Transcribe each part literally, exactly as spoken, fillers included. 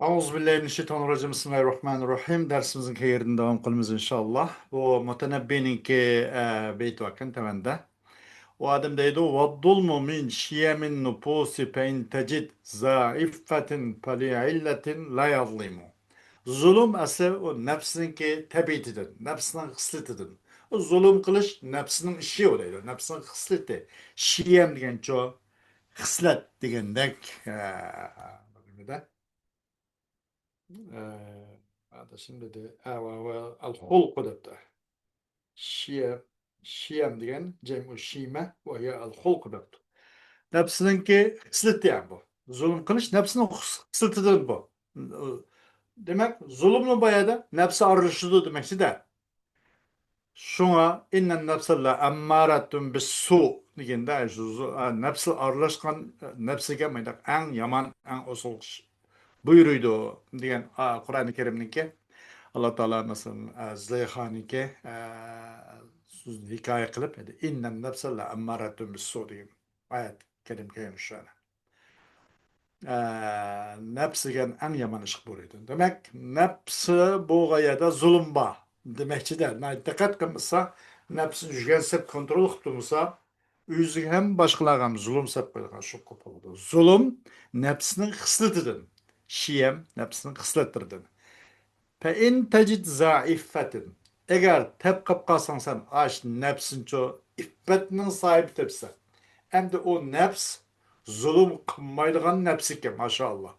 أعوذ بالله من الشيطان الرجيم. بسم الله الرحمن الرحيم. دەرسىمىزنى كەينىدىن داۋام قىلىمىز، ئىنشاللا. بۇ مۇتەنەببىنىڭكى، ئە، بېيىتى باركەن تۆۋەندە. ئۇ ئادەم دەيدۇ، والظلم من شيم النفوس فإن تجد ذا عفة فلعلة لا يظلم. زۇلۇم ئەسلى ئۇ نەپسنىڭكى تەبىئىتىدىن، نەپسنىڭ خىسلىتىدىن. ئۇ زۇلۇم قىلىش نەپسنىڭ ئىشى ئۇ دەيدۇ، نەپسنىڭ خىسلىتى. شيم دېگەنچۇ، خىسلەت دېگەندەك، ئە، نېمىدە؟ ئە، ئادىشىم دېدى، ئە، ۋە، ۋە، ئەل خۇلقۇ دەپتۇ. شيم، شيم دېگەن جەمئۇ شيمە، ۋە ھىيە ئەل خۇلقۇ دەپتۇ. نەپسنىڭكى خىسلىتى يا بۇ. زۇلۇم قىلىش نەپسنىڭ خىس-، خىسلىتىدىن بۇ. دېمەك، زۇلۇمنى بۇ يەردە نەپسى ئارىلىشىدۇ دېمەكچىدە. شۇڭا، إن النفس لأمارة بالسوء دېگەندە، شۇ زۇ-، ئا، نەپسى ئارىلاشقان، نەپسىگە مۇنداق ئەڭ يامان، ئەڭ ئوسال ئىش بۇيرۇيدۇ دېگەن، ئا، قۇرئانى كەرىمنىڭكى، ئاللا تائالا، مەسىلەن، ئا، زۇلەيخانىڭكى، ئا، ھېكايە قىلىپ، إن النفس لأمارة بالسوء دېگەن ئايەت كەرىم كەلگەن شۇ. ئە، نەپس دېگەن ئەڭ يامان ئىشقا بۇيرۇيدۇ. دېمەك، نەپسى بولغان يەردە زۇلۇم بار دېمەكچىدە. دىققەت قىلمىسا، نەپسىنى يۈگەنسەپ كونترول قىلىپ تۇرمىسا، ئۆزىگە ھەم باشقىلارغا ھەم زۇلۇم سەپ قويىدىغان شۇ قوپۇپ قالىدۇ. زۇلۇم نەپسنىڭ خىسلىتىدىن. شيم نەپسنىڭ خىسلەتلىرىدىن. فإن تجد ذا عفة. ئەگەر تېپىپ قاپقالساڭ سەن ئاش نەپسىنچۇ، ئىپپەتنىڭ ساھىبى تېپىسەن. ئەمدى ئۇ نەپس زۇلۇم قىلمايدىغان نەپس ئىكەن، ماشائاللا.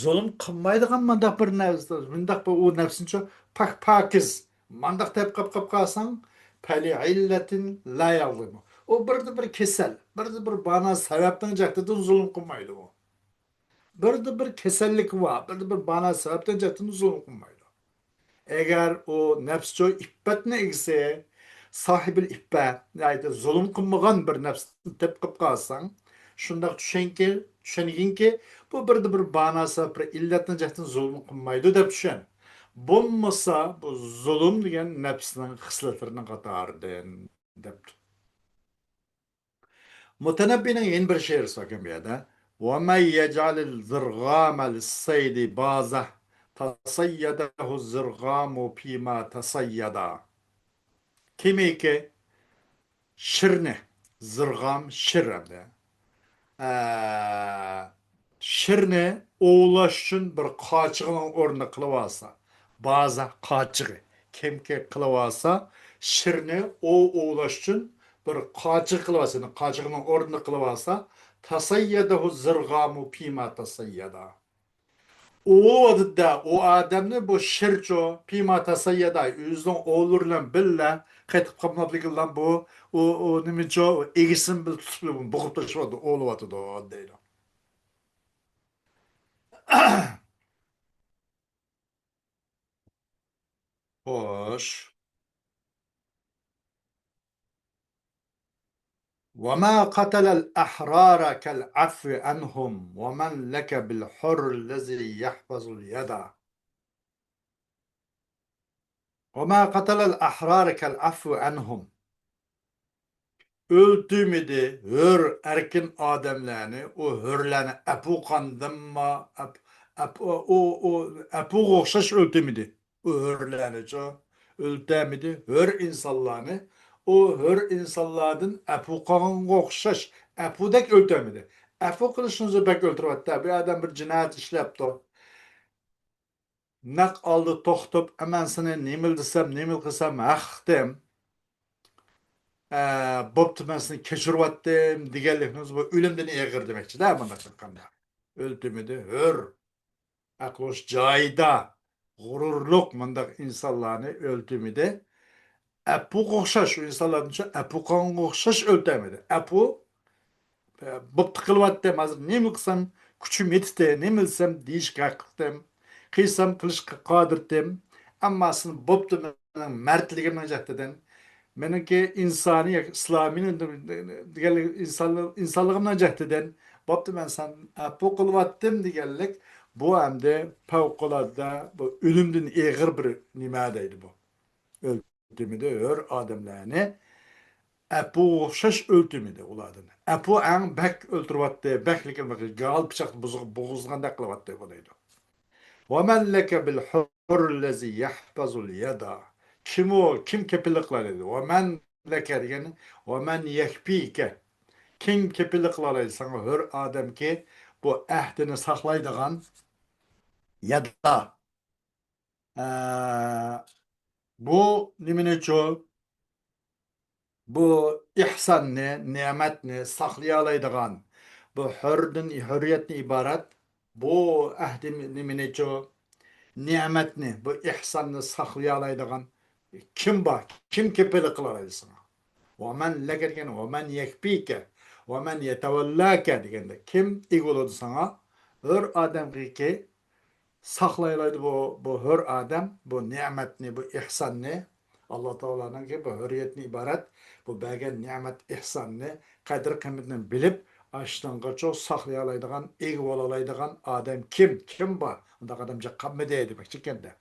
زۇلۇم قىلمايدىغان مۇنداق بىر نەپس، مۇنداق بىر ئۇ نەپسىنچۇ پاك پاكىز. مانداق تېپىپ قاپقالساڭ، فلعلة لا يظلم. ئۇ بىردە بىر كېسەل، بىردە بىر بانا سەۋەبنىڭ جەھىتىدىن زۇلۇم قىلمايدۇ ئۇ. بىردە بىر كېسەللىكى بار، بىردە بىر بانا سەۋەبتىن جەھەتتىن زۇلۇم قىلمايدۇ. ئەگەر ئۇ نەپسچۇ ئىپپەتنىڭ ئىگىسى، ساھىبىل ئىپپە، يەنى زۇلۇم قىلمىغان بىر نەپسنى تېپىپ قالساڭ، شۇنداق چۈشەنكى، چۈشەنگىنكى، بۇ بىردە بىر بانا سەۋەب، بىر ئىللەتنىڭ جەھەتتىن زۇلۇم قىلمايدۇ دەپ چۈشەن. بولمىسا، بۇ زۇلۇم دېگەن نەپسنىڭ خىسلەتلىرىنىڭ قاتارىدىن، دەپتۇ. مۇتەنەببىنىڭ يەنە بىر شېئىرى باركەن بۇ يەردە. ومن يجعل الزرغام للصيد بازة تصيده الزرغام فيما تصيدا. كىمكى شىرنى، زىرغام شىر ئەمدى. ئە، شىرنى ئوۋلاش ئۈچۈن بىر قاچىغىنىڭ ئورنىدا قىلىۋالسا، بازا قاچىغى، كىمكى قىلىۋالسا، شىرنى ئوۋ ئوۋلاش ئۈچۈن بىر قاچىغا قىلىۋالسا، يەنى قاچىغىنىڭ ئورنىدا قىلىۋالسا، تصيده الزرغام فيما تصيدا. ئوۋلىۋاتىدۇ-دە، ئۇ ئادەمنى بۇ شىرچۇ، فيما تصيدا، ئۆزىنىڭ ئوۋلىرى بىلەن بىللە قېتىپ قالماپلىكىلا بۇ، ئۇ، ئۇ نېمىچۇ، ئۇ ئىگىسىنى بىللە تۇتۇپ بوغۇپ تاشلىۋاتىدۇ، ئوۋلىۋاتىدۇ، دەيدۇ. خوش. وما قتل الأحرار كالعفو عنهم ومن لك بالحر الذي يحفظ اليدا. وما قتل الأحرار كالعفو عنهم. ئۆلتۈرمىدى ھۆر ئەركىن ئادەملەرنى، ئۇ ھۆرلەرنى ئەپۇ قاندىمما، ئەپ-، ئەپ-، ئۇ، ئۇ، ئەپۇغا ئوخشاش ئۆلتۈرمىدى. ئۇ ھۆرلەرنىچۇ ئۆلتۈرمىدى، ھۆر ئىنسانلارنى، ئۇ ھۆر ئىنسانلاردىن ئەپۇ قالغانغا ئوخشاش، ئەپۇدەك ئۆلتۈرمىدى. ئەپۇ قىلىشنى ئۆزى بەك ئۆلتۈرۈۋەتتى. بىر ئادەم بىر جىنايەت ئىشلەپتۇ. نەق ئالدى توختاپ، ئە، مەن سېنى نېمىلا دېسەم، نېمىلا قىلسام ھەق قىلدىم. ئە، بوپتۇ، مەن سېنى كەچۈرۈۋەتتىم دېگەنلىكىمىز بۇ ئۆلۈمدىن ئېغىر دېمەكچىدە، مۇنداق قىلغاندا. ئۆلتۈرمىدى، ھۆر، ئەقلى ھوش جايىدا، غۇرۇرلۇق مۇنداق ئىنسانلارنى ئۆلتۈرمىدى. ئەپۇغا ئوخشاش، ئۇ ئىنسانلاردىنچۇ ئەپۇ قىلغانغا ئوخشاش ئۆلتۈرمىدى. ئەپۇ بوپتۇ، قىلىۋەتتىم، ھازىر نېمە قىلسام كۈچۈم يېتىدۇ، نېمە دېسەم دېيىشكە ھەقلىقتىم، قىلسام قىلىشقا قادىرتىم. ئەمما سېنى بوپتۇ، مېنىڭ مەردلىكىمنىڭ جەھىتىدىن، مېنىڭكى ئىنسانىي ياكى ئىسلامىي دېگەنلىك ئىنسانلىق، ئىنسانلىقىمنىڭ جەھىتىدىن، بوپتۇ، مەن سەن ئەپۇ قىلىۋەتتىم دېگەنلىك، بۇ ئەمدى پەۋقۇلئاددە، بۇ ئۆلۈمدىن ئېغىر بىر نېمە دەيدۇ بۇ. ئۆلتۈرمىدى ھۆر ئادەملەرنى. ئەپۇغا ئوخشاش ئۆلتۈرمىدى ئۇلاردىن. ئەپۇ ئەڭ بەك ئۆلتۈرۈۋاتتى، بەك لېكىن بىر گال پىچاقتا بۇزۇق-، بوغۇزلىغاندەك قىلىۋاتتى بۇ دەيدۇ. ومن لك بالحر الذي يحفظ اليدا. كىم ئۇ؟ كىم كېپىللىك قىلالايدۇ؟ ومن لك دېگەن، ومن يكفيك. كىم كېپىللىك قىلالايدۇ ساڭا ھۆر ئادەمكى بۇ ئەھدىنى ساقلايدىغان يەدا. ئە، بۇ نېمىنىچۇ؟ بۇ ئېھساننى، نېمەتنى ساقلىيالايدىغان، بۇ ھۆردىن، ھۆرىيەتتىن ئىبارەت بۇ ئەھدى نېمىنىچۇ؟ نېمەتنى، بۇ ئېھساننى ساقلىيالايدىغان كىم بار؟ كىم كېپىللىك قىلالايدۇ ساڭا؟ ومن لك دېگەن، ومن يكفيك، ومن يتولاك دېگەندە، كىم ئىگە بولىدۇ ساڭا؟ ھۆر ئادەمگىكى ساقلايلايدۇ بۇ، بۇ ھۆر ئادەم، بۇ نېمەتنى، بۇ ئېھساننى، ئاللا تائالانىڭكى بۇ ھۆرىيەتتىن ئىبارەت بۇ بەرگەن نېمەت ئېھساننى، قەدىر قىممىتىنى بىلىپ، ئاشۇنىڭغىچۇ ساقلىيالايدىغان، ئىگە بولالايدىغان ئادەم كىم؟ كىم بار؟ ئۇنداق ئادەم جىق قالمىدى دېمەكچى ئىكەندە.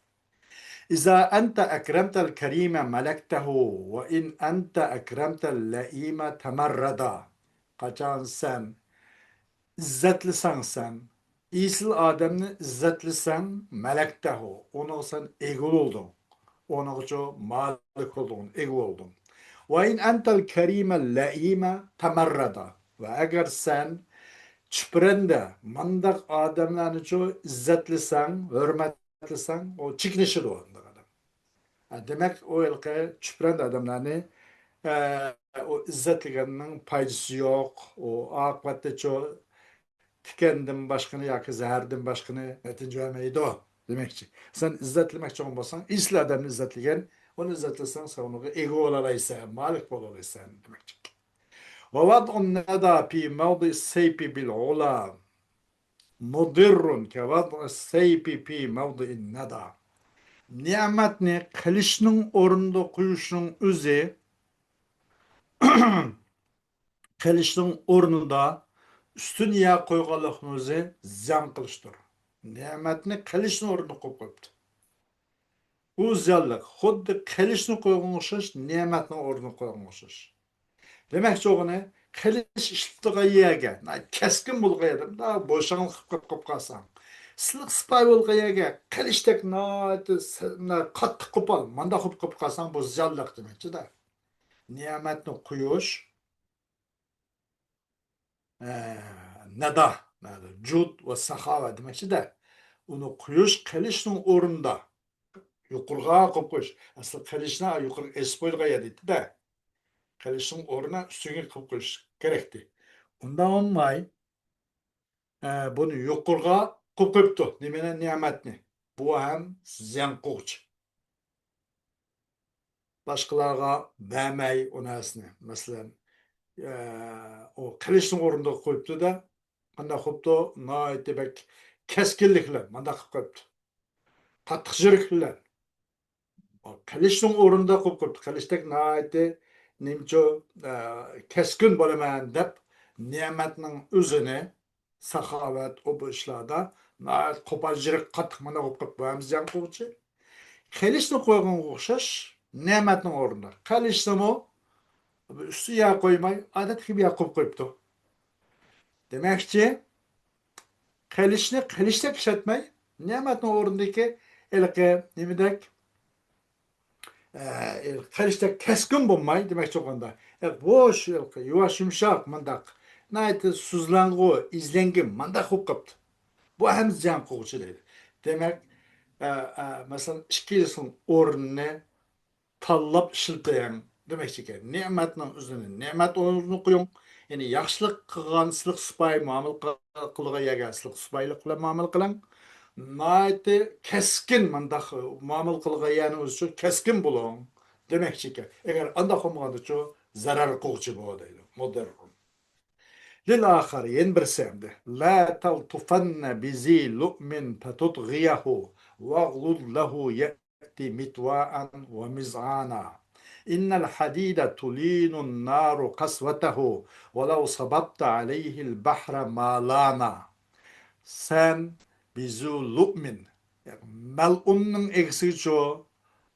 إذا أنت أكرمت الكريم ملكته، وإن أنت أكرمت اللئيم تمردا. قاچان سەن ئىززەتلىسەڭ سەن، ئېسىل ئادەمنى ئىززەتلىسەڭ، مەلەكتەھۇ، ئۇنىڭغا سەن ئىگە بولدۇڭ. ئۇنىڭغىچۇ مالىك بولدۇڭ، ئىگە بولدۇڭ. وإن أنت الكريم اللئيم تمردا. ۋە ئەگەر سەن چۈپرەندە مانداق ئادەملەرنىچۇ ئىززەتلىسەڭ، ھۆرمەتلىسەڭ، ئۇ چېكىنىشىدۇ ئۇنداق ئادەم. ھە، دېمەك، ئۇ ھېلىقى چۈپرەندە ئادەملەرنى، ئە، ئۇ ئىززەتلىگەننىڭ پايدىسى يوق. ئۇ ئاقىۋەتتىچۇ تىكەندىن باشقىنى ياكى زەھەردىن باشقىنى نەتىجە بەرمەيدۇ دېمەكچى. سەن ئىززەتلىمەكچى بولساڭ، ئېسىل ئادەمنى ئىززەتلىگىن، ئۇنى ئىززەتلىسەڭ، سەن ئۇنىڭغا ئىگە بولالايسەن، مالىك بولالايسەن دېمەكچى. ووضع الندى في موضع السيف بالعلى مضر كوضع السيف في موضع الندى. نېمەتنى قىلىچنىڭ ئورنىدا قويۇشنىڭ ئۆزى، قىلىچنىڭ ئورنىدا ئۈستۈن يەر قويغانلىقنىڭ ئۆزى زىيان قىلىشتۇر. نېمەتنى قىلىچنىڭ ئورنىدا قويۇپ قويۇپتۇ. ئۇ زىيانلىق. خۇددى قىلىچنى قويغانغا ئوخشاش، نېمەتنىڭ ئورنىدا قويغانغا ئوخشاش. دېمەكچى بولغىنى، قىلىچ ئىشلىتىدىغان يەرگە، ناھايىتى كەسكىن بولغان يەردە، مۇنداق بوشاڭلىق قىلىپ قويۇپ قالساڭ، سىلىق سىپايى بولغان يەرگە قىلىچتەك ناھايىتى س-، ناھايىتى قاتتىق قوپال، مانداق قىلىپ قويۇپ قالساڭ، بۇ زىيانلىق دېمەكچىدە. نېمەتنى قويۇش، ئە، نەدا، نەدا، جۇد ۋە ساخاۋە دېمەكچىدە. ئۇنى قويۇش قىلىچنىڭ ئورنىدا. يۇقىرىغا قويۇپ قويۇش. ئەسلى قىلىچنى يۇقىرىغا ئېسىپ قويىدىغان يەر دەيدۇ-دە. قىلىچنىڭ ئورنىنى ئۈستۈنگە قىلىپ قويۇش كېرەكتى. ئۇنداق بولماي، ئە، بۇنى يۇقىرىغا قويۇپ قويۇپتۇ. نېمىنى؟ نېمەتنى. بۇ ھەم زىيان قىلغۇچى. باشقىلارغا بەرمەي ئۇ نەرسىنى. مەسىلەن، ئە، ئۇ قىلىچنىڭ ئورنىدا قويۇپتۇ-دە، قانداق قويۇپتۇ؟ ناھايىتى بەك كەسكىنلىك بىلەن مانداق قىلىپ قويۇپتۇ. قاتتىق يۈرەك بىلەن. قىلىچنىڭ ئورنىدا قويۇپ قويۇپتۇ. قىلىچتەك ناھايىتى نېمىچۇ، ئە، كەسكىن بولىمەن دەپ نېمەتنىڭ ئۆزىنى ساخاۋەت، ئۇ بۇ ئىشلاردا ناھايىتى قوپال يۈرەك قاتتىق مانا قوپۇپ بۇ ھەم زىيان قىلغۇچى. قىلىچنى قويغانغا ئوخشاش نېمەتنىڭ ئورنىدا. قىلىچنىمۇ ئۈستى يەر قويماي، ئادەتتىكى بىر يەر قويۇپ قويۇپتۇ. دېمەكچى، قىلىچنى قىلىچتەك ئىشلەتمەي، نېمەتنىڭ ئورنىدىكى ھېلىقى نېمىدەك، ئە، قىلىچتەك كەسكىن بولماي، دېمەكچى بولغاندا، ئە، بوش، ھېلىقى يۇۋاش يۇمشاق، مانداق، ناھايىتى سۇزلانغۇ، ئىزلەنگىن، مانداق بولۇپ قاپتۇ. بۇ ھەم زىيان قىلغۇچى دەيدۇ. دېمەك، ئە، ئە، مەسىلەن، ئىككىلىسىنىڭ ئورنىنى تاللاپ ئىشلىتىڭ دېمەكچىكەن. نېمەتنىڭ ئۆزىنى نېمەت ئورنىغا قويۇڭ. يەنى ياخشىلىق قىلغان، سىلىق سىپايى مۇئامىلە قىل-، قىلغان يەرگە سىلىق سىپايىلىق بىلەن مۇئامىلە قىلىڭ. ناھايىتى كەسكىن مانداق مۇئامىلە قىلغان يەرنىڭ ئۆزىچۇ كەسكىن بولۇڭ دېمەكچىكەن. ئەگەر ئانداق بولمىغاندىچۇ زەرەر قىلغۇچى بولىدۇ دەيدۇ. مۇدەررۇن. لىل ئاخىر، يەنە بىرسى ئەمدى. لا تلطفن بذي لؤم فتطغيه واغلظ له يأت مطواعا ومزعانا. إن الحديد تلين النار قسوته ولو صببت عليه البحر ما لانا. سەن بذي لؤم، مەلئۇننىڭ ئىگىسىگىچۇ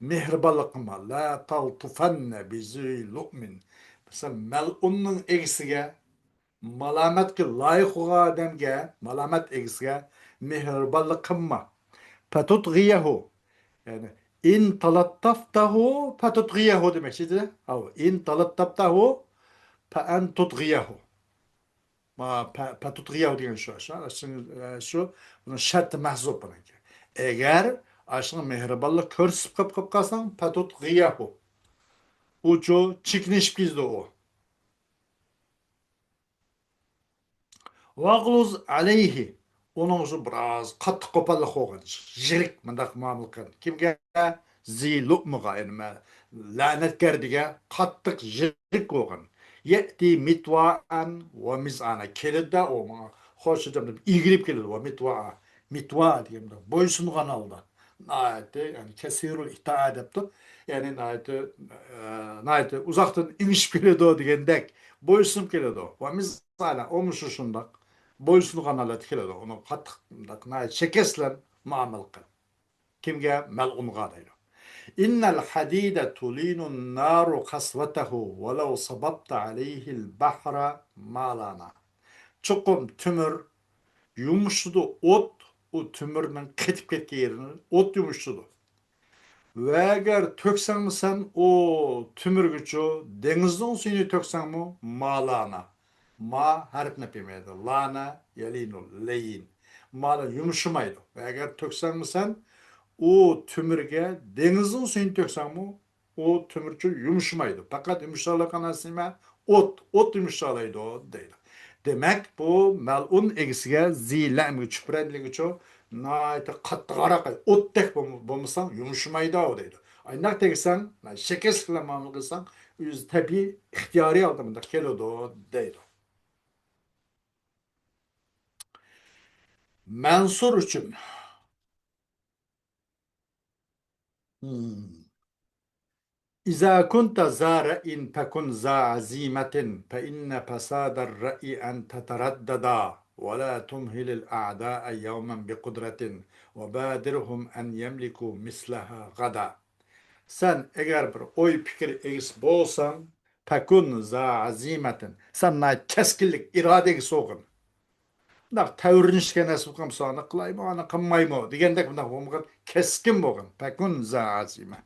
مېھرىبانلىق قىلما. لا تلطفن بذي لؤم. سەن مەلئۇننىڭ ئىگىسىگە، مالامەتكە لايىق بولغان ئادەمگە، مالامەت ئىگىسىگە مېھرىبانلىق قىلما. پەتۇتغىيەھۇ. يەنى، ئىن تالاتتافتەھۇ پەتۇتغىيەھۇ دېمەكچى ئىدى. ئاۋۇ، ئىن تالاتتافتەھۇ پەئەن تۇتغىيەھۇ. ما، پە-، پەتۇتغىيەھۇ دېگەن شۇ، شۇ، شۇ، شۇ، بۇنىڭ شەرتى مەھزۇپ بۇنىڭكى. ئەگەر ئاشۇنىڭ مېھرىبانلىق كۆرسىتىپ قېلىپ، قېلىپ قالساڭ، پەتۇتغىيەھۇ. ئۇچۇ چېكىنىشىپ كېتىدۇ ئۇ. ۋاغلۇز ئەلەيھى. ئۇنىڭ ئۈچۈن بىراز قاتتىق قوپاللىق بولغان. يىرىك مۇنداق مۇئامىلە قىلغان. كىمگە؟ زى لۇئمىغا، يەنى مە-، لەنەتگەردىگە قاتتىق يىرىك بولغان. يەتى مىتۋائەن ۋە مىزئانا. كېلىدۇ-دە، ئۇ ماڭا خوش دەپ ئېگىلىپ كېلىدۇ. ۋە مىتۋائا. مىتۋا دېگەن بويسۇنغان ھالدا. ناھايىتى، يەنى كەسىرۇل ئىتائە دەپتۇ. يەنى ناھايىتى، ئە، ناھايىتى ئۇزاقتىن ئېڭىشىپ كېلىدۇ دېگەندەك بويسۇنۇپ كېلىدۇ. ۋە مىزئانا، ئۇمۇ شۇ شۇنداق بويسۇنغان ھالەتتە كېلىدۇ. ئۇنى قاتتىق، مۇنداق ناھايىتى شەكەس بىلەن مۇئامىلە قىل. كىمگە؟ مەلئۇنغا دەيدۇ. ئىننەل ھەدىدە تۇلىنۇن نارۇ قەسۋەتەھۇ ۋەلەۋ سەبەبتە ئەلەيھىل بەھرە ما لانا. چوقۇم تۆمۈر يۇمشىتىدۇ ئوت، ئۇ تۆمۈرنىڭ قېتىپ كەتكەن يېرىنى ئوت يۇمشىتىدۇ. ۋە ئەگەر تۆكسەڭمۇ سەن ئۇ تۆمۈرگىچۇ دېڭىزنىڭ سۈيىنى تۆكسەڭمۇ، ما لانا. ما ھەرپنى بىلمەيدۇ. لانا يەلىنۇ لەيين. مانا يۇمشىمايدۇ. ۋە ئەگەر تۆكسەڭمۇ سەن ئۇ تۆمۈرگە دېڭىزنىڭ سۈيىنى تۆكسەڭمۇ، ئۇ تۆمۈرچۇ يۇمشىمايدۇ. پەقەت يۇمشىتالايدىغان نەرسە نېمە؟ ئوت. ئوت يۇمشىتالايدۇ دەيدۇ. دېمەك، بۇ مەلئۇن ئىگىسىگە، زى لەئمگە، چۈپرەندىگىچۇ ناھايىتى قاتتىقراق، ئوتتەك بولم-، بولمىساڭ يۇمشىمايدۇ دەيدۇ. ئانداق دېسەڭ، شەكەسلىك بىلەن مۇئامىلە قىلساڭ، ئۆزى تەبىئىي، ئىختىيارىي ھالدا مۇنداق كېلىدۇ دەيدۇ. مەنسۇر ئۈچۈن. مم. إذا كنت ذا رأي فكن ذا عزيمة، فإن فساد الرأي أن تترددا، ولا تمهل الأعداء يوما بقدرة، وبادرهم أن يملكوا مثلها غدا. سەن ئەگەر بىر ئوي پىكىر ئىگىسى بولساڭ، فكن ذا عزيمة. سەن ناھايىتى كەسكىنلىك، ئىرادە ئىگىسى بولغىن. بۇنداق تەۋرىنىشكە نەسىب قىلمىسا، ئانا قىلايمۇ، ئانا قىلمايمۇ دېگەندەك بۇنداق بولمىغىن، كەسكىن بولغىن. فكن ذا عزيمة.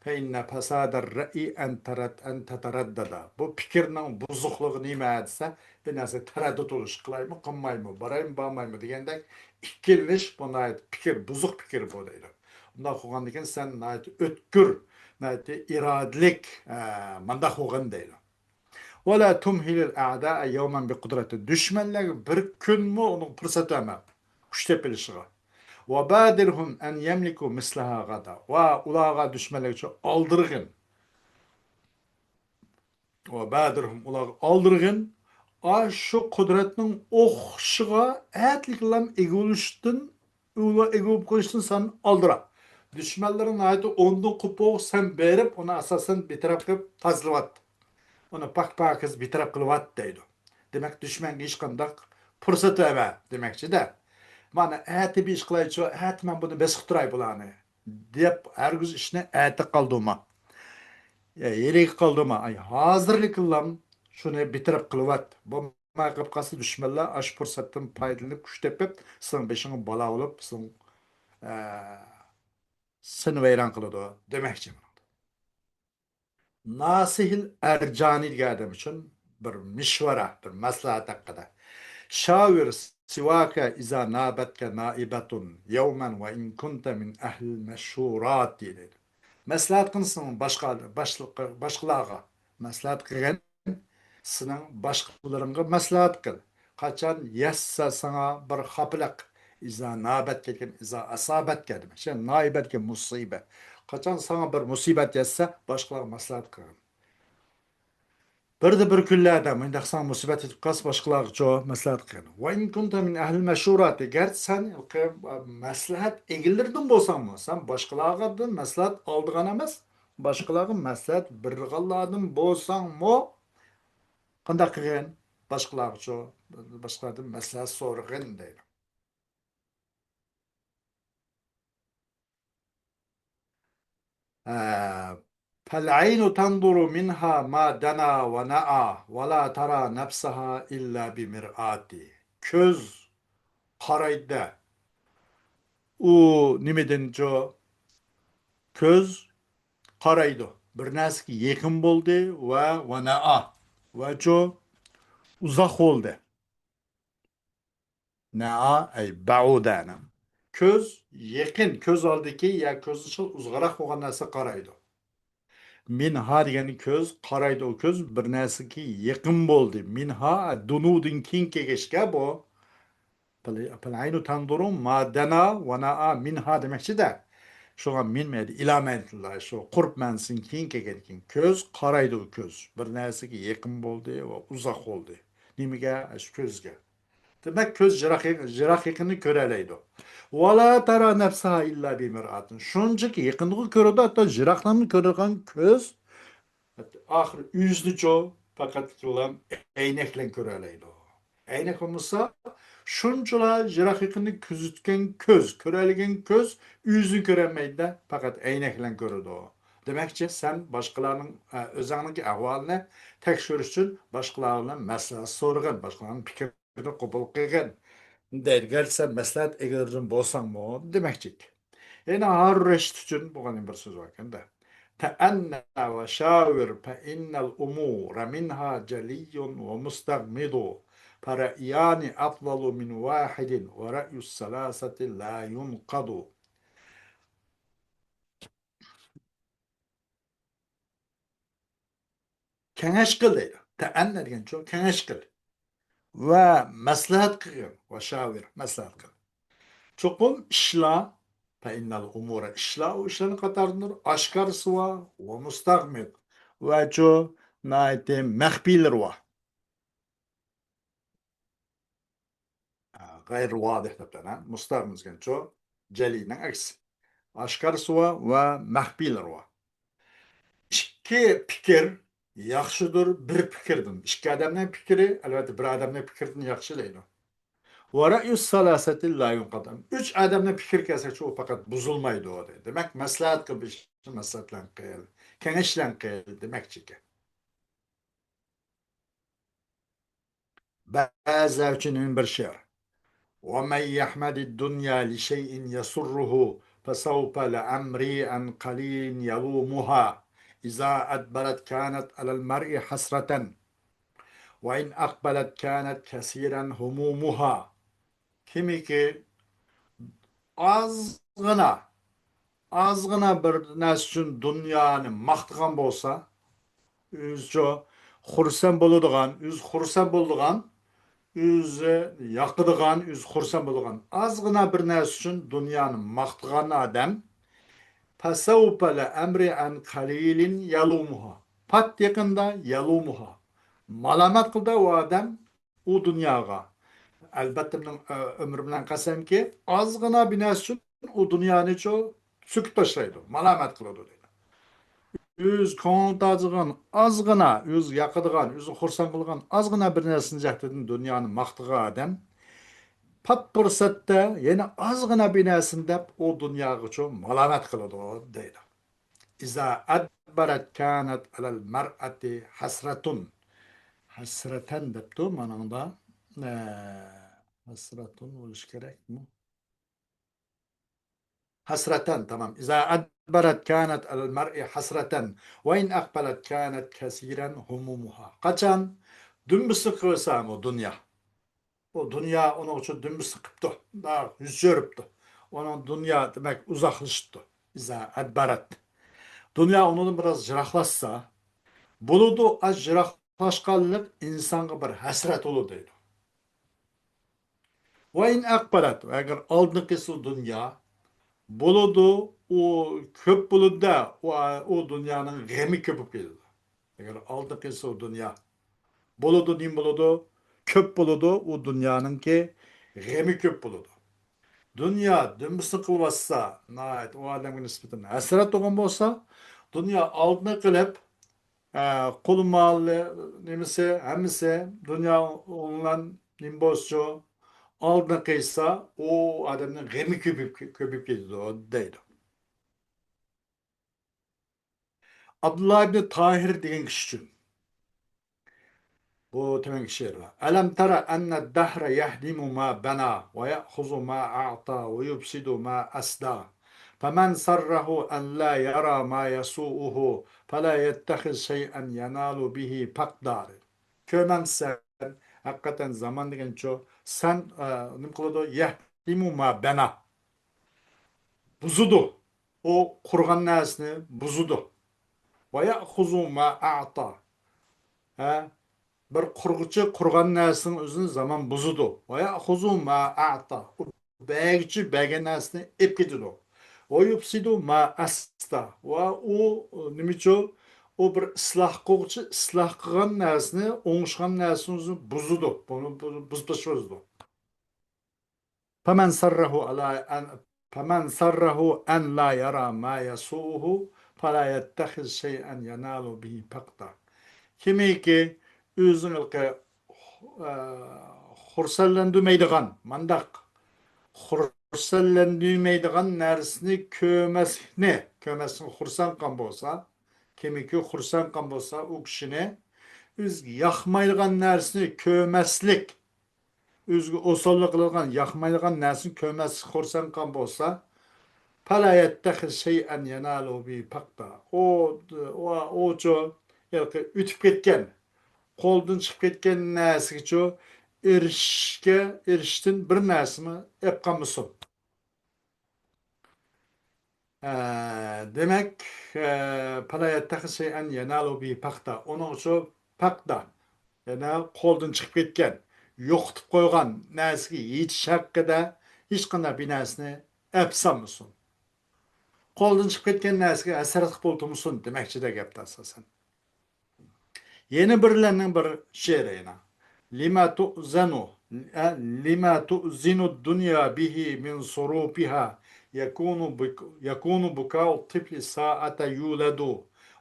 فإن فساد الرأي أن ترد-، أن تتردد. بۇ پىكىرنىڭ بۇزۇقلۇقى نېمە دېسە، بىر نەرسە تەرەددۇت بولۇش، قىلايمۇ، قىلمايمۇ، بارايمۇ، بارمايمۇ دېگەندەك ئىككىلىنىش، بۇ ناھايىتى پىكىر، بۇزۇق پىكىر بۇ دەيدۇ. ئۇنداق بولغاندىكىن سەن ناھايىتى ئۆتكۈر، ناھايىتى ئىرادىلىك، ئە، مانداق بولغىن دەيدۇ. ولا تمهل الأعداء يوما بقدرة. دۈشمەنلەرگە بىر كۈنمۇ ئۇنىڭ پۇرسەت بەرمە، كۈچ تېپىلىشىغا. وبادرهم أن يملكوا مثلها غدا. ۋە ئۇلارغا، دۈشمەنلەرگە ئالدىرغىن. وبادرهم، ئۇلارغا ئالدىرغىن. ئاشۇ قۇدرەتنىڭ ئوخشىشىغا ئەتىلىكلام ئىگە بولۇشتىن ئۇلار ئىگە بولۇپ قېلىشتىن سەن ئالدىرا. دۈشمەنلىرىڭ ناھايىتى ئوندىن قوپۇق، سەن بېرىپ، ئۇنى ئاساسەن بىتەرەپ قىلىپ تازىلىۋەت. ئۇنى پاك-پاكىز بىتەرەپ قىلىۋەت دەيدۇ. دېمەك، دۈشمەنگە ھېچقانداق پۇرسەت بەرمە دېمەكچىدە. مانا، ئەتە بىر ئىش قىلايچۇ، ئەتە مەن بۇنى بېسىپ تۇراي بۇلارنى، دەپ ھەرگىز ئىشنى ئەتە قالدۇرما. يا، ھېلىگە قالدۇرما. ئاي، ھازىرلىكلام شۇنى بىتەرەپ قىلىۋەت. بۇ قىلىپ قالسا، دۈشمەنلەر ئاشۇ پۇرسەتتىن پايدىلىنىپ، كۈچ تېپىپ، سېنىڭ بېشىڭغا بالا بولۇپ، سېنىڭ، ئە، سېنى ۋەيران قىلىدۇ دېمەكچى. ناسىھىل ئەرجانى دېگەن ئادەم ئۈچۈن بىر مىشۋارا، بىر مەسلىھەت ھەققىدە. شاۋىر سىۋاكە ئىزا نابەتكە نائىبەتۇن يەۋمەن ۋە ئىن كۇنتە مىن ئەھلىل مەشۇرات دېيىلىدۇ. مەسلىھەت قىلسىڭ باشقا، باشلىق-، باشقىلارغا مەسلىھەت قىلغىن. سېنىڭ باشقىلىرىڭغا مەسلىھەت قىل. قاچان يەتسە ساڭا بىر خاپىلىق، ئىزا نابەت دېگەن، ئىزا ئاسابەت دېگەن، شۇ نائىبەت دېگەن مۇسىبەت. قاچان ساڭا بىر مۇسىبەت يەتسە، باشقىلارغا مەسلىھەت قىلغىن. بىردە بىر كۈنلەردە مۇنداق ساڭا مۇسىبەت يېتىپ قالسا، باشقىلارغىچۇ مەسلىھەت قىلغىن. ۋە ئىن كۇنتە مىن ئەھلىل مەشۇراتى، گەرچە سەن مەسلىھەت ئېگىلىرىدىن بولساڭمۇ، سەن باشقىلاردىن مەسلىھەت ئالىدىغان ئەمەس، باشقىلارغا مەسلىھەت بېرىدىغانلاردىن بولساڭمۇ، قانداق قىلغىن؟ باشقىلارغىچۇ، باشقىلاردىن مەسلىھەت سورىغىن دەيدۇ. ھە، فالعين تنظر منها ما دنا ونأى ولا ترى نفسها إلا بمرآة. كۆز قارايدۇ. ئۇ نېمىدىنچۇ؟ كۆز قارايدۇ. بىر نەرسىگە يېقىن بولدى ۋە ونأى. ۋەچۇ ئۇزاق بولدى. نەئا، ئەي، بەئۇدەنىڭ. كۆز يېقىن، كۆز ئالدىكى يا كۆز ئىچى ئۇزغىراق بولغان نەرسە قارايدۇ. مىنھا دېگەننى كۆز قارايدۇ، ئۇ كۆز بىر نەرسىگە يېقىن بولدى. مىنھا، دۇنۇدىن كېيىن كەلگەچكە بۇ. پەلئەينۇ تەنزۇرۇ ما دەنا ۋە نەئا مىنھا دېمەكچىدە. شۇڭا مىن مەيدە ئىلا مەيدىلا، شۇ قۇرب مەنىسىدىن كېيىن كەلگەن كېيىن. كۆز قارايدۇ، ئۇ كۆز. بىر نەرسىگە يېقىن بولدى ۋە ئۇزاق بولدى. نېمىگە؟ شۇ كۆزگە. دېمەك، كۆز يىراق، يىراق يېقىننى كۆرەلەيدۇ. ۋەلا تەرا نەفسەھا ئىللا بىمىرئاتىن. شۇنچىكى يېقىنغا كۆرىدۇ، ھەتتا يىراقلارنى كۆرىدىغان كۆز ئاخىرى ئۆزىنىچۇ پەقەت بىلەن ئەينەك بىلەن كۆرەلەيدۇ. ئەينەك بولمىسا، شۇنچىلا يىراق يېقىننى كۆزىتكەن كۆز، كۆرەلىگەن كۆز ئۆزىنى كۆرەلمەيدۇ، پەقەت ئەينەك بىلەن كۆرىدۇ. دېمەكچى، سەن باشقىلارنىڭ، ئە، ئۆزۈڭنىڭكى ئەھۋالىنى تەكشۈرۈش ئۈچۈن باشقىلار بىلەن مەسلىھەت سورىغىن، باشقىلارنىڭ پىكرىنى قوبۇل قىلغىن دەيدىكەن، سەن مەسلىھەت ئېگىرىدىن بولساڭمۇ دېمەكچىكەن. يەنە ھارۇن رەشىد ئۈچۈن بولغان بىر سۆز باركەن-دە. تأن وشاور فإن الأمور منها جلي ومستغمض، فرأيان أفضل من واحد ورأي الثلاثة لا ينقض. كېڭەش قىل دەيدۇ. تەئەننە دېگەنچۇ، كېڭەش قىل. ۋە مەسلىھەت قىلغىن. ۋە شاۋىر، مەسلىھەت قىل. چوقۇم ئىشلار، فەئىننەل ئۇمۇرە، ئىشلار، ئۇ ئىشلارنىڭ قاتارىدىندۇر ئاشكارىسى بار، ۋە مۇستەغمىد، ۋە چۇ، ناھايىتى مەخپىيلىرى بار. غەيرى ۋادىھ دەپتۇ، ھە؟ مۇستەغمىز دېگەنچۇ، جەلىنىڭ ئەكسى. ئاشكارىسى بار ۋە مەخپىيلىرى بار. ئىككى پىكىر ياخشىدۇر بىر پىكىردىن. ئىككى ئادەمنىڭ پىكرى، ئەلۋەتتە، بىر ئادەمنىڭ پىكرىدىن ياخشى دەيدۇ. ۋە رەيۇ سالاسەتى لا يۇنقەد. ئۈچ ئادەمنىڭ پىكرى كەلسە، شۇ پەقەت بۇزۇلمايدۇ دەيدۇ. دېمەك، مەسلىھەت قىل، بىر ئىشنى مەسلىھەت بىلەن قىل، كېڭەش بىلەن قىل دېمەكچىكەن. بەزىلەر ئۈچۈن يەنە بىر شېئىر. ومن يحمد الدنيا لشيء يسره فسوف لعمري عن قليل يلومها إذا أدبرت كانت على المرء حسرة وإن أقبلت كانت كثيرا همومها. كىمكى ئازغىنا، ئازغىنا بىر نەرسە ئۈچۈن دۇنيانى ماختىغان بولسا، ئۆزىچۇ خۇرسەن بولىدىغان، ئۆزى خۇرسەن بولىدىغان، ئۆزى ياقىدىغان، ئۆزى خۇرسەن بولىدىغان ئازغىنا بىر نەرسە ئۈچۈن دۇنيانى ماختىغان ئادەم، فسوف لعمري عن قليل يلومها. پات يېقىندا يلومها. مالامەت قىلىدۇ ئۇ ئادەم ئۇ دۇنياغا. ئەلۋەتتە، مېنىڭ، ئۆ-، ئۆمرۈمدىن قەسەمكى، ئازغىنا بىر نەرسە ئۈچۈن ئۇ دۇنيانىچۇ سۆكۈپ تاشلايدۇ، مالامەت قىلىدۇ دەيدۇ. ئۆز كۆڭلىنى تارتىدىغان ئازغىنا، ئۆزى ياقىدىغان، ئۆزىنى خۇرسەن قىلىدىغان ئازغىنا بىر نەرسىنىڭ جەھىتىدىن دۇنيانى ماختىغان ئادەم، پات پۇرسەتتە يەنە ئازغىنا بىر نەرسىنى دەپ، ئۇ دۇنياغىچۇ مالامەت قىلىدۇ دەيدۇ. إذا أدبرت كانت على المرأة حسرة. ھەسرەتەن دەپتۇ مانىڭدا. ئە، ھەسرەتۇن بولۇشى كېرەكمۇ؟ ھەسرەتەن، تامام. إذا أدبرت كانت على المرء حسرة وإن أقبلت كانت كثيرا همومها. قاچان دۈمبىسىنى قىلسا بۇ دۇنيا. ئۇ دۇنيا ئۇنىڭ ئۈچۈن دۈمبىسىنى قىپتۇ، يۈز چۆرۈپتۇ. ئۇنىڭ دۇنيا، دېمەك، ئۇزاقلىشىپتۇ. إذا أدبرت. دۇنيا ئۇنىڭدىن بىراز يىراقلاشسا، بولىدۇ، ئاز يىراقلاشقانلىق ئىنسانغا بىر ھەسرەت بولىدۇ دەيدۇ. وإن أقبلت، ئەگەر ئالدىنى قىلسا دۇنيا، بولىدۇ، ئۇ كۆپ بولىدۇ-دە، ئۇ، ئۇ دۇنيانىڭ غېمى كۆپىيىپ كېتىدۇ. ئەگەر ئالدىنى قىلسا دۇنيا، بولىدۇ، نېمە بولىدۇ؟ كۆپ بولىدۇ، ئۇ دۇنيانىڭكى غېمى كۆپ بولىدۇ. دۇنيا دۈمبىسىنى قىلىۋاتسا، ناھايىتى ئۇ ئادەمگە نىسبەتەن ھەسرەت بولغان بولسا، دۇنيا ئالدىنى قىلىپ، ئە، قول مالى، نېمىسى، ھەممىسى دۇنيا بىلەن نېمە بولسىچۇ، ئالدىنى قىلسا، ئۇ ئادەمنىڭ غېمى كۆپىيىپ، كۆپىيىپ كېتىدۇ، دەيدۇ. ئابدۇللا ئىبنى تاھىر دېگەن كىشى ئۈچۈن. بۇ تۆۋەنكى شېئىرلار. ألم تر أن الدهر يهدم ما بنى ويأخذ ما أعطى ويفسد ما أسدى. فمن سره أن لا يرى ما يسوءه فلا يتخذ شيئا ينال به فقدا. كۆرمەمسەن، ھەقىقەتەن زامان دېگەنچۇ، سەن، ئە، نېمە قىلىدۇ؟ يهدم ما بنى. بۇزىدۇ. ئۇ قۇرغان نەرسىنى بۇزىدۇ. ويأخذ ما أعطى. ھە؟ بىر قۇرغۇچى قۇرغان نەرسىنىڭ ئۆزىنى زامان بۇزىدۇ. ويأخذ ما أعطى. ئۇ بەرگۈچى بەرگەن نەرسىنى ئېلىپ كېتىدۇ. ويفسد ما أسدى. ۋە ئۇ، نېمىچۇ؟ ئۇ بىر ئىسلاھ قىلغۇچى ئىسلاھ قىلغان نەرسىنى، ئوڭشىغان نەرسىنى ئۆزىنى بۇزىدۇ. بۇنى بۇ-، بۇزۇپ تاشلىۋېتىدۇ. فمن سره ألا أن، فمن سره أن لا يرى ما يسوءه فلا يتخذ شيئا ينال به فقدا. كىمكى ئۆزىنى، ئە، خۇرسەنلەندۈرمەيدىغان، مانداق خۇرسەنلەندۈرمەيدىغان نەرسىنى كۆرمەسلىكنى، كۆرمەسلىكنى خۇرسەن قىلغان بولسا، كىمكى خۇرسەن قىلغان بولسا، ئۇ كىشىنى ئۆزىگە ياقمايدىغان نەرسىنى كۆرمەسلىك، ئۆزىگە ئوساللىق قىلىدىغان، ياقمايدىغان نەرسىنى كۆرمەسلىك خۇرسەن قىلغان بولسا، فلا يتخذ شيئا ينال به فقدا. ئۇ، ئۇ، ئۇچۇ، ھېلىقى ئۆتۈپ كەتكەن، قولدىن چىقىپ كەتكەن نەرسىگىچۇ ئېرىشىشكە، ئېرىشىشتىن بىر نەرسىمۇ ئېلىپ قالمىسۇن. ئە، دېمەك، ئە، فلا يتخذ شيئا ينال به فقدا. ئۇنىڭ ئۈچۈن فقدا، يەنى قولدىن چىقىپ كەتكەن، يوقىتىپ قويغان نەرسىگە يېتىش ھەققىدە ھېچقانداق بىر نەرسىنى ئەپسالمىسۇن. قولدىن چىقىپ كەتكەن نەرسىگە ھەسرەتلىك بولۇپ تۇرمىسۇن دېمەكچىدە گەپتە ئاساسەن. يەنە بىرلەرنىڭ بىر شېئىرى يەنە. لما تؤذن، ئە، لما تؤذن الدنيا به من صروفها يكون بك-، يكون بكاء الطفل ساعة يولد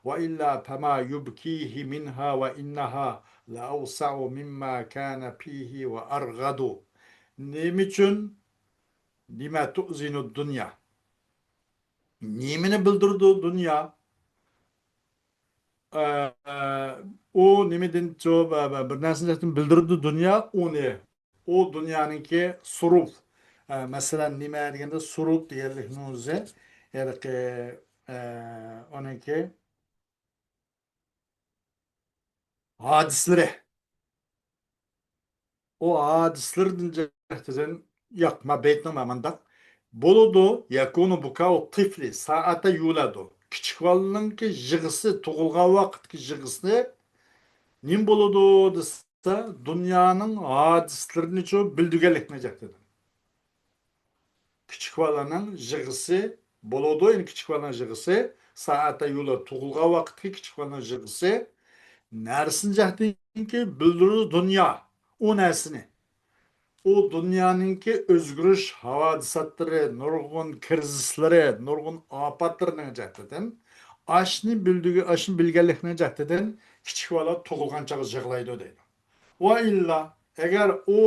وإلا فما يبكيه منها وإنها لأوسع مما كان فيه وأرغد. نېمە ئۈچۈن؟ لما تؤذن الدنيا. نېمىنى بىلدۈرىدۇ دۇنيا؟ ئە، ئۇ نېمىدىن جاۋاب، بىر نەرسىنى بىلدۈرىدۇ دۇنيا ئۇنى. ئۇ دۇنيانىڭكى سۇرۇف. ئە، مەسىلەن، نېمە دېگەندە، سۇرۇف دېگەنلىكنىڭ ئۆزى، ھېلىقى، ئە، ئۇنىڭكى ھادىسىلىرى. ئۇ ھادىسىلىرىدىن جەھەتتىن ياق، ما بەيتنىڭ مانداق. بولىدۇ، يەكۇنۇ بۇكاۋۇ تىفلى سائەتە يۇلەدۇ. كىچىك بالىنىڭكى يىغىسى، تۇغۇلغان ۋاقىتتىكى يىغىسى نېمە بولىدۇ دېسە، دۇنيانىڭ ھادىسىلىرىنىچۇ بىلدۈرگەنلىكنى جەھەتتىن. كىچىك بالىنىڭ يىغىسى بولىدۇ، يەنى كىچىك بالىنىڭ يىغىسى، سائەتە يۇلى تۇغۇلغان ۋاقىتتىكى كىچىك بالىنىڭ يىغىسى، نەرسىنى جەھەتتىنكى بىلدۈرىدۇ دۇنيا، ئۇ نەرسىنى. ئۇ دۇنيانىڭكى ئۆزگىرىش ھاۋادىساتلىرى، نۇرغۇن كىرىزىسلىرى، نۇرغۇن ئاپەتلىرىنىڭ جەھەتتىن، ئاشنى بىلدۈگە-، ئاشنى بىلگەنلىكنىڭ جەھەتتىن كىچىك بالا تۇغۇلغان چاغ يىغلايدۇ دەيدۇ. ۋە ئىللا، ئەگەر ئۇ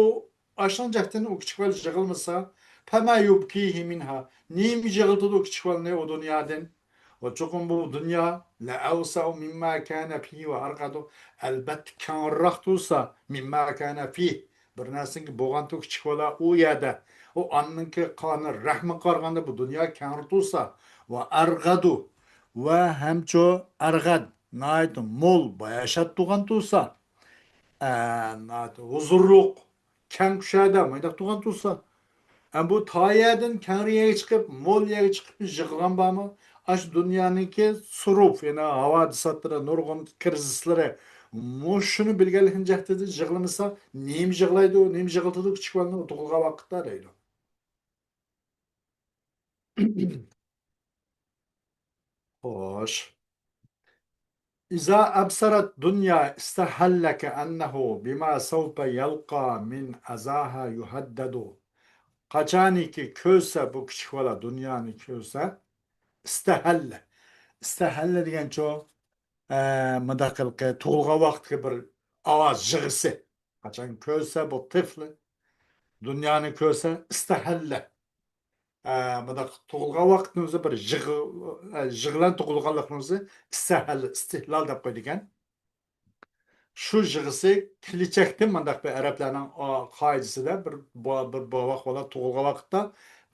ئاشۇنىڭ جەھەتتىن ئۇ كىچىك بالا يىغلىمىسا، فەما يۇبكىھى مىنھا، نېمە يىغلىتىدۇ ئۇ كىچىك بالىنى ئۇ دۇنيادىن؟ ۋە چوقۇم بۇ دۇنيا لەئەۋسەئۇ مىمما كانە فىھى ۋە ئەرغەدۇ، ئەلبەتتە كەڭرىراق تۇرسا، مىمما كانە فىھ، بىر نەرسىنىڭكى بولغانتۇ كىچىك بالا ئۇ يەردە، ئۇ ئانىنىڭكى قانى رەھمىگە قارىغاندا بۇ دۇنيا كەڭرى تۇرسا، ۋە ئەرغەدۇ، ۋە ھەمچۇ ئەرغەد، ناھايىتى مول، باياشات تۇرغان تۇرسا، ئە، ناھايىتى ھۇزۇرلۇق، كەڭ كۇشادە مايداق تۇرغان تۇرسا، ئە، بۇ تايەدىن كەڭرى يەرگە چىقىپ، مول يەرگە چىقىپ يىغلىغان بارمۇ؟ ئاشۇ دۇنيانىڭكى سۇرۇف، يەنى ھاۋادىساتلىرى، نۇرغۇن كىرىزىسلىرى، مۇشۇنى بىلگەنلىكنىڭ جەھىتىدە يىغلىمىسا، نېمە يىغلايدۇ، نېمە يىغلىتىدۇ كىچىك بالىنى تۇغۇلغان ۋاقىتتا دەيدۇ. خوش. إذا أبصر الدنيا استحل كأنه بما سوف يلقى من أذاها يهدد. قاچانكى كۆرسە، بۇ كىچىك بالا دۇنيانى كۆرسە، ئىستەھەللە. ئىستەھەللە دېگەنچۇ، ئە، مۇنداق ھېلىقى تۇغۇلغان ۋاقىتتىكى بىر ئاۋاز يىغىسى. قاچان كۆرسە بۇ تىفلى، دۇنيانى كۆرسە ئىستەھەللە. ئە، مۇنداق تۇغۇلغان ۋاقىتنىڭ ئۆزى بىر يىغ-، ئە، يىغ بىلەن تۇغۇلغانلىقنىڭ ئۆزى ئىستىھلال، ئىستىھلال دەپ قويىدىكەن. شۇ يىغىسى كېلىچەكتىن مۇنداق بىر ئەرەبلەرنىڭ، ئا، قائىدىسىدە بىر بو-، بىر بوۋاق بالا تۇغۇلغان ۋاقىتتا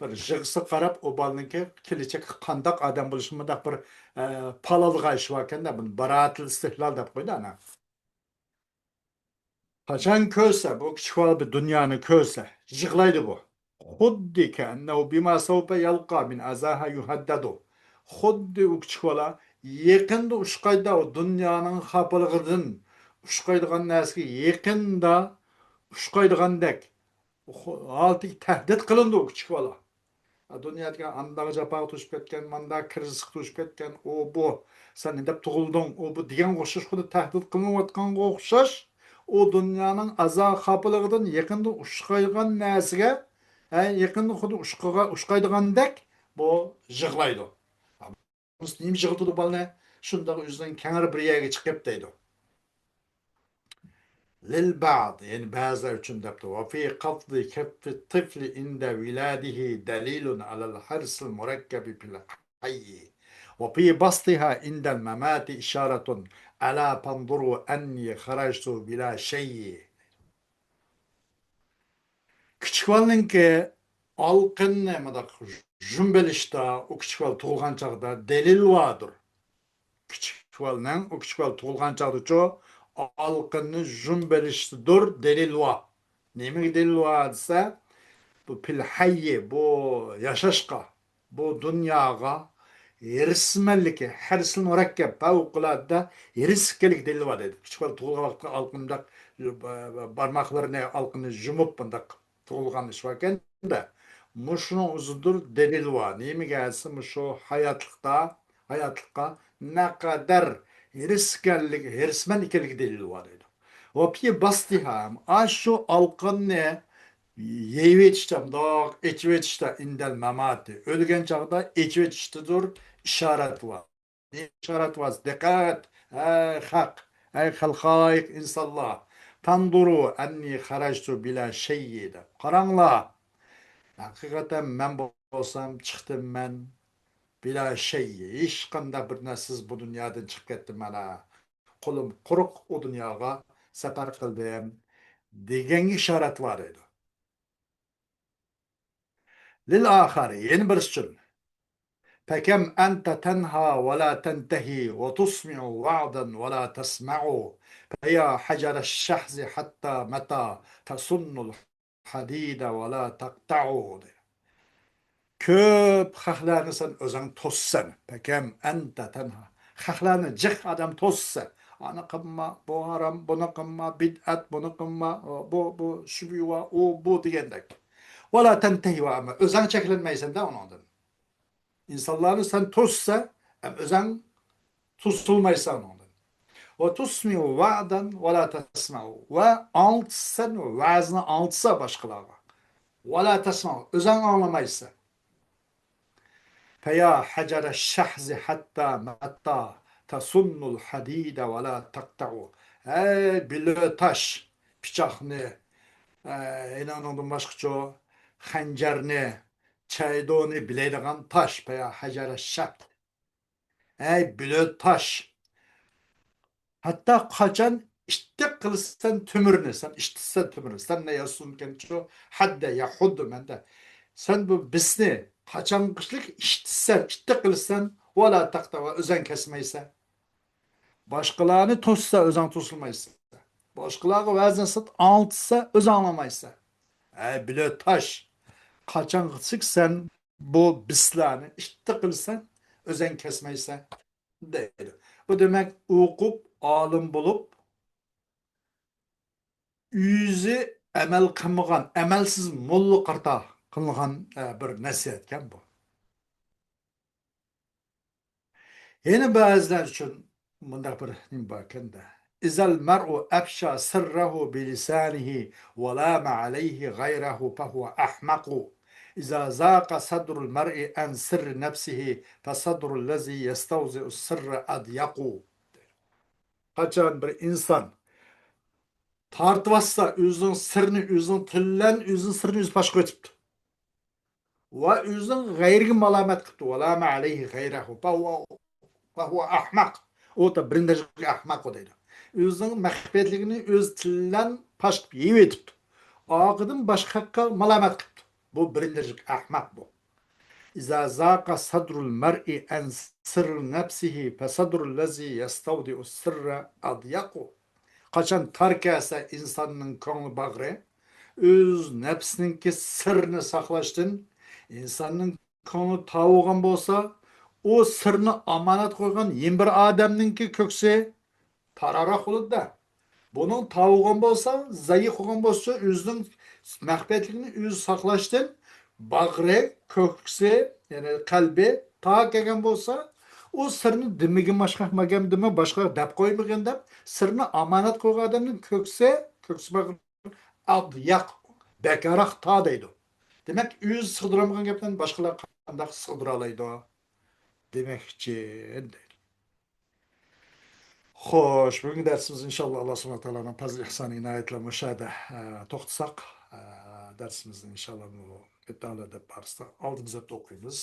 بىر يىغىسى قاراپ، ئۇ بالىنىڭكى كېلىچەكتە قاندا ئادەم بولۇشى مۇنداق بىر، ئە، پالالغا ئىش باركەن-دە، بۇنى بارائەتىل ئىستىھلال دەپ قويدى ئانا. قاچان كۆرسە، بۇ كىچىك بالا بىر دۇنيانى كۆرسە، يىغلايدۇ بۇ. خۇددى كەئەننەھۇ بىما سەۋپە يەلقا مىن ئەزاھا يۇھەددەدۇ. خۇددى ئۇ كىچىك بالا يېقىندا ئۇچقايدا ئۇ دۇنيانىڭ خاپىلىقىدىن ئۇچقايدىغان نەرسىگە يېقىندا ئۇچقايدىغاندەك خۇ-، ھالىتىگە تەھدىت قىلىنىدۇ ئۇ كىچىك بالا. دۇنيا دېگەن ئانداق جاپاغا توشۇپ كەتكەن، مانداق كىرىزىسقا توشۇپ كەتكەن، ئۇ، بۇ. سەن نېمە دەپ تۇغۇلدۇڭ؟ ئۇ، بۇ دېگەنگە ئوخشاش، خۇددى تەھدىت قىلىنىۋاتقانغا ئوخشاش، ئۇ دۇنيانىڭ ئازا خاپىلىقىدىن يېقىندا ئۇچقايدىغان نەرسىگە، ھە، يېقىندا خۇددى ئۇچقىغا-، ئۇچقايدىغاندەك بۇ يىغلايدۇ. نېمە يىغلىتىدۇ بالىنى؟ شۇنداق ئۆزىنىڭ كەڭرى بىر يەرگە چىقىپ دەيدۇ. للبعض، يەنى بەزىلەر ئۈچۈن دەپتۇ. وفي قبض كف الطفل عند ولادته دليل على الحرص المركب في الحي. وفي بسطها عند الممات إشارة على فانظروا أني خرجت بلا شيء. كىچىك بالىنىڭكى ئالقىننى مۇنداق ژۇمۇپ ئېلىشتا، ئۇ كىچىك بالا تۇغۇلغان چاغدا دەلىل باردۇر. كىچىك بالىنىڭ، ئۇ كىچىك بالا تۇغۇلغان چاغدىچۇ ئالقىننى ژۇمۇپ ئېلىشتىدۇر دەلىل بار. نېمىگە دەلىل بار دېسە، بۇ پىل ھەيي، بۇ ياشاشقا، بۇ دۇنياغا ھېرىسمەنلىكى، ھەرسىل مۇرەككەپ، پەۋقۇلئاددە ھېرىس ئىكەنلىكى دەلىل بار دەيدۇ. كىچىك بالا تۇغۇلغان ۋاقىتتا ئالقىن مۇنداق، بارماقلىرىنى، ئالقىننى ژۇمۇپ مۇنداق تۇغۇلغان ئىش باركەن-دە، مۇشۇنىڭ ئۆزىدۇر دەلىل بار. نېمىگە دېسە، مۇشۇ ھاياتلىقتا، ھاياتلىققا نەقەدەر ھېرىس ئىكەنلىك، ھېرىسمەن ئىكەنلىكى دەلىل بار دەيدۇ. ۋە پى باستىھا، ئاشۇ ئالقىننى يەيۋېتىشتە، مۇنداق ئېچىۋېتىشتە، ئىندەل ماماتى، ئۆلگەن چاغدا ئېچىۋېتىشتىدۇر ئىشارەت بار. ئىشارەت بار. دىققەت! ھەي خەق! ھەي خەلقەرئىنسانلار! تەنزۇرۇ ئەننى خەرەجتۇ بىلا شەيئى دەپ. قاراڭلار! ھەقىقەتەن مەن بولسام چىقتىم مەن بىلا شەيئى. ھېچقانداق بىر نەرسىسىز بۇ دۇنيادىن چىقىپ كەتتىم مانا. قولۇم قۇرۇق ئۇ دۇنياغا سەپەر قىلدىم دېگەنگە ئىشارەت بار دەيدۇ. لىل ئاخەر، يەنە بىرسى ئۈچۈن. فكم أنت تنهى ولا تنتهي وتسمع وعدا ولا تسمع فيا حجر الشحذ حتى متى تصن الحديد ولا تقطع. كۆپ خەقلەرنى سەن ئۆزۈڭ توسىسەن. فكم أنت تنهى. خەقلەرنى جىق ئادەم توسىسەن. ئانى قىلما، بۇ ھارام، بۇنى قىلما، بىدئەت، بۇنى قىلما، بۇ، بۇ شۈبھە بار، ئۇ، بۇ دېگەندەك. ولا تنتهي، ئەمما ئۆزۈڭ چەكلەنمەيسەن-دە ئۇنىڭدىن. ئىنسانلارنى سەن توسىسەن، ئەمما ئۆزۈڭ توسۇلمايسەن ئۇنىڭدىن. وتسمع وعدا ولا تسمع. ۋە ئاڭلىتىسەن، ۋەزنى ئاڭلىتىسەن باشقىلارغا. ولا تسمع، ئۆزۈڭ ئاڭلىمايسەن. فيا حجر الشحذ حتى متى تصن الحديد ولا تقطع. ھەي بىلۆ تاش، پىچاقنى، ئە، يەنە ئۇنىڭدىن باشقىچۇ، خەنجەرنى، چەيدونى بىلەيدىغان تاش، فيا حجر الشحذ. ھەي بىلۆ تاش! ھەتتا قاچان ئىتتىق قىلىسەن تۆمۈرنى، سەن ئىتتىسەن تۆمۈرنى، سەن نە ياسۇنكەنچۇ، ھەددە يەھۇددۇ مەندە. سەن بۇ بىسنى قاچانغىچىلىك ئىتتىسەن، ئىتتىق قىلىسەن، ۋەلا تەقتەئۇ، ئۆزەڭ كەسمەيسەن. باشقىلارنى توسسا، ئۆزەڭ توسۇلمايسەن. باشقىلارغا ۋەز نەسىھەت ئاڭلىتسا، ئۆزۈڭ ئاڭلىمايسەن. ھەي بىلۆ تاش! قاچانغىچىلىك سەن بۇ بىسلەرنى ئىتتىق قىلىسەن، ئۆزەڭ كەسمەيسەن دەيدۇ. بۇ دېمەك، ئوقۇپ، ئالىم بولۇپ، ئۆزى ئەمەل قىلمىغان، ئەمەلسىز موللا قارتا قىلغان، ئە، بىر نەسىھەتكەن بۇ. يەنە بەزىلەر ئۈچۈن مۇنداق بىر نېمە باركەن-دە. إذا المرء أفشى سره بلسانه ولام عليه غيره فهو أحمق. إذا ضاق صدر المرء عن سر نفسه فصدر الذي يستوضع السر أضيق. قاچان بىر ئىنسان تارتىۋاتسا، ئۆزىنىڭ سىرىنى، ئۆزىنىڭ تىلى بىلەن ئۆزىنىڭ سىرىنى ئۆزى پاش قىلىۋېتىپتۇ. ۋە ئۆزىنىڭ غەيرىگە مالامەت قىپتۇ. ۋە لامە ئەلەيھى غەيرەھۇ. فەھۇۋە، فەھۇۋە ئەھمەق. ئۇ دا بىرىنچى دەرىجىلىك ئەھمەق ئۇ دەيدۇ. ئۆزىنىڭ مەخپىيەتلىكىنى ئۆزى تىللەن پاش قىلىپ يېيىۋېتىپتۇ. ئارقىدىن باشقا خەققە مالامەت قىپتۇ. بۇ بىرىنچى دەرىجىلىك ئەھمەق بۇ. إذا ضاق صدر المرء عن سر نفسه فصدر الذي يستودع السر أضيق. قاچان تار كەلسە ئىنساننىڭ كۆڭلى باغرى، ئۆز نەپسىنىڭكى سىرىنى ساقلاشتىن، ئىنساننىڭ كۆڭلى تاۋۇغان بولسا، ئۇ سىرنى ئامانەت قويغان يەنە بىر ئادەمنىڭكى كۆكسى تارراق بولىدۇ-دە. بۇنىڭ تاۋۇغان بولسا، زەئىپ بولغان بولسا، ئۆزىنىڭ مەخپىيەتلىكىنى ئۆزى ساقلاشتىن باغرى، كۆكسى، يەنى قەلبى تار كەلگەن بولسا، ئۇ سىرنى دېمىگىن باشقا، مەگەم دېمە باشقا دەپ قويمىغىن دەپ، سىرنى ئامانەت قويغان ئادەمنىڭ كۆكسى، كۆكسى باغرى ئاضياق، بەكرەك تار دەيدۇ. دېمەك، ئۆزى سىغدۇرالمىغان گەپلەرنى باشقىلار قانداق سىغدۇرالايدۇ؟ دېمەكچى دەيدۇ. خوش، بۈگۈنكى دەرسىمىز ئىنشاللا ئاللا سۇبھانەھۇ ۋە تائالانىڭ پەزلى ئىھسانى ئىنايىتى بىلەن مۇشۇ يەردە، ئە، توختىساق، ئە، دەرسىمىزنى ئىنشاللا بۇ بىتالە دەپ بارسا ئالدىمىز ھەپتە ئوقۇيمىز.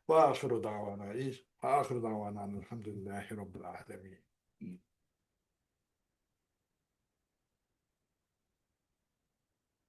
ۋە ئاخىرۇ داۋانا، ۋە ئاخىرۇ داۋانا ئەلھەمدۇلىللاھى رەببىل ئالەمىن.